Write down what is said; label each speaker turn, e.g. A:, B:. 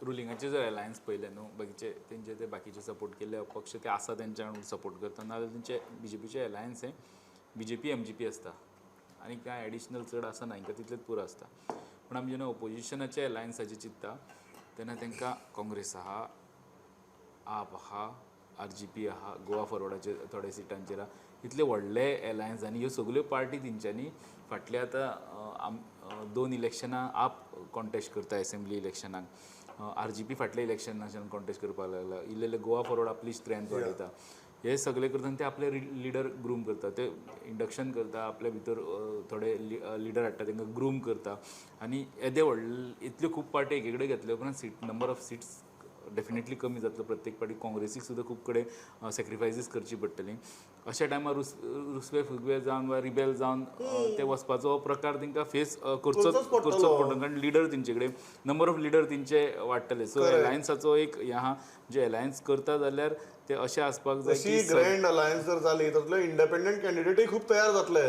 A: रुलिंगाचे जर अलायन्स पळयलें न्हू, बाकीचे तेंचे ते बाकीचे सपोर्ट केल्ले पक्ष ते आसा तेंच्या वांगडा सपोर्ट करता, नाजाल्यार तेंचे बीजेपीचे अलायन्स हे बीजेपी एमजीपी आसता आनी कांय एडिशनल चड आसना, हांकां तितलेंच पुरो आसता. पूण आमी जेन्ना ओपोजिशनाचे अलायन्साचे चिंत्ता तेन्ना तांकां काँग्रेस आहा, आप आहा, आरजीपी आहा, गोवा फॉरवर्डाचे थोडे सिटांचेर आहा, इतले व्हडले एलायन्स. आनी ह्यो सगल्यो पार्टी तेंच्यांनी फाटले आतां दोन इलेक्शनां आप कॉन्टेस्ट करता एसेंब्ली इलेक्शनाक, आरजीपी फाटल्या इलेक्शनाच्यान कॉन्टेस्ट करपाक लागला, इल्ले इल्ले गोवा फॉरवर्ड आपली स्ट्रेंथ वाडयता. हे सगळे करता आनी ते आपले लिडर ग्रूम करता, ते इंडक्शन करता, आपल्या भितर थोडे लिडर हाडटा, तांकां ग्रूम करता. आनी येदे व्हडले इतल्यो खूब पार्टी एके कडेन घेतले उपरांत seat number of seats definitely कमी जातलो. प्रत्येक पार्टी काँग्रेसीक सुद्दां खूब कडेन सॅक्रिफायसीस करची पडटली. अशा टायमार रुसवे फुगवे जावन वा रिबेल जावन ते वचपाचो प्रकार तांकां फेस करचोच
B: करचोच पडटलो.
A: करचोच पडटलो, कारण लिडर तेंचे कडेन नंबर ऑफ लिडर तेंचे वाडटले. सो अलायन्साचो एक हें आहा, म्हणजे अलायन्स करता जाल्यार ते अशें आसपाक जाय
B: अशी
A: की
B: ग्रँड अलायन्स जर जाली तर इंडिपेंडंट कॅन्डिडेटूय खूब तयार जातले.